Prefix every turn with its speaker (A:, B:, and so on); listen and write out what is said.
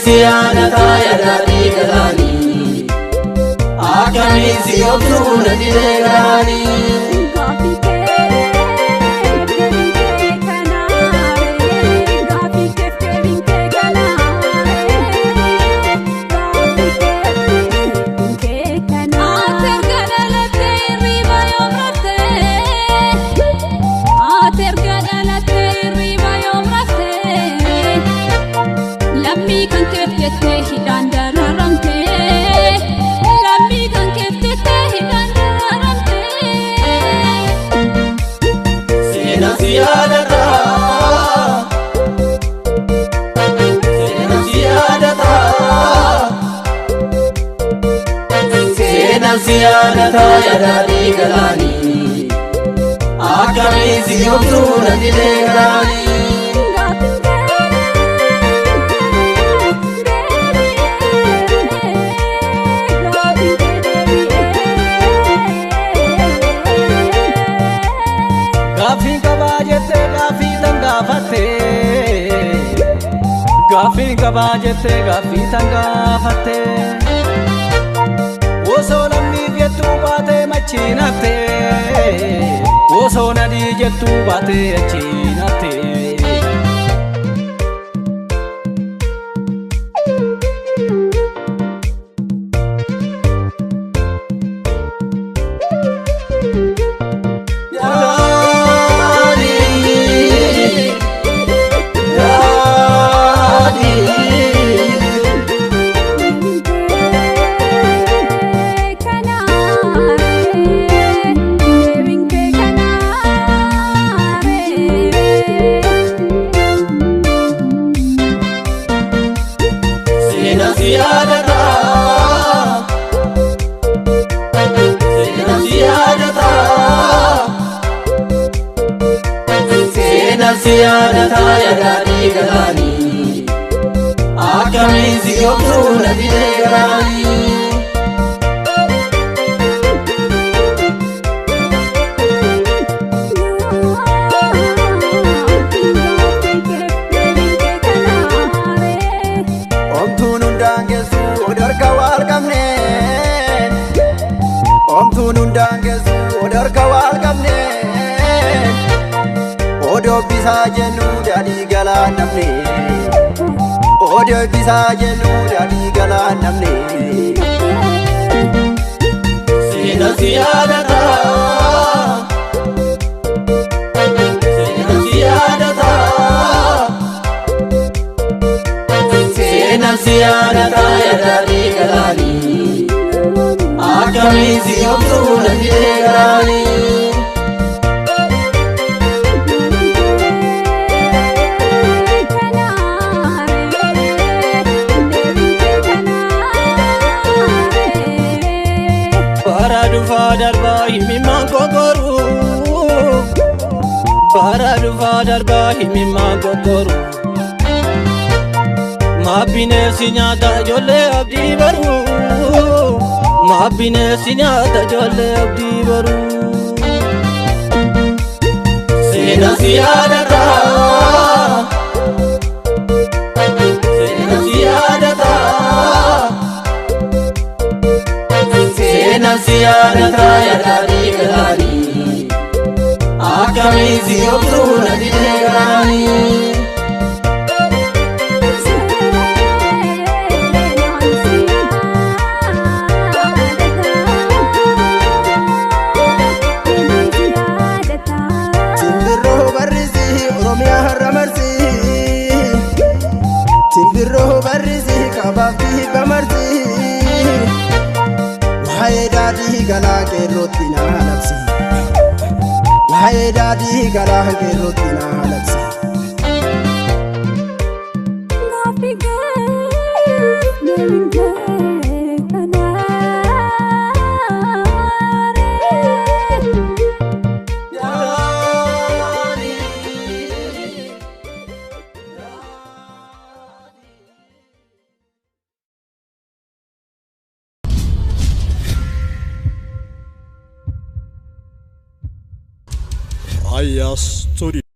A: Si yaadataa yaadaanii galaanii akkamiin si obsuu na didee galaanii. Siyaadataa yaadaanii galaanii akkamiin si obsuu na didee galaanii.
B: Gaaffii qabaa jettee gaaffii tan gaafattee gaaffii qabaa jettee gaaffii tan gaafattee. Osoo lammiif jettuu baatee machiin haftee osoo nadii jettuu baatee achiin haftee.
A: Siyaadataa yaadaanii galaanii akkamiin si obsuu na didee galaanii.
C: Omtuun hundaan geessu odorka wal qabne Omtuun hundaan geessu odorka wal qabne Odoo bisaa jennu daadhii galaa namne Odoo bisaa jennu daadhii galaa namne.
A: Seenaan si yaadataa Seenaan si yaadataa Seenaan si yaadataa yaadaanii galaanii akkamiin si obsuu na didee galaanii.
B: Bara dhufaa darbaa himimmaan kokoru Bara dhufaa darbaa himimmaan kokoru Maa bineensi nyaata ijoollee abdii baru Maa bineensi nyaata ijoollee abdii baru.
A: Seenaan si yaadataa Seenaan si yaadataa Seenaan si yaadataa yaadaanii galaanii akkamiin si obsuu na didee galaanii.
C: Simbirroo barrisi Oromiyaa har'a marsi Simbirroo barrisi kabaaf dhibba marsi Waa'ee daadhii galaa qeerrootti na labsi Waa'ee daadhii galaa qeerrootti na labsi.
D: Aya Studio.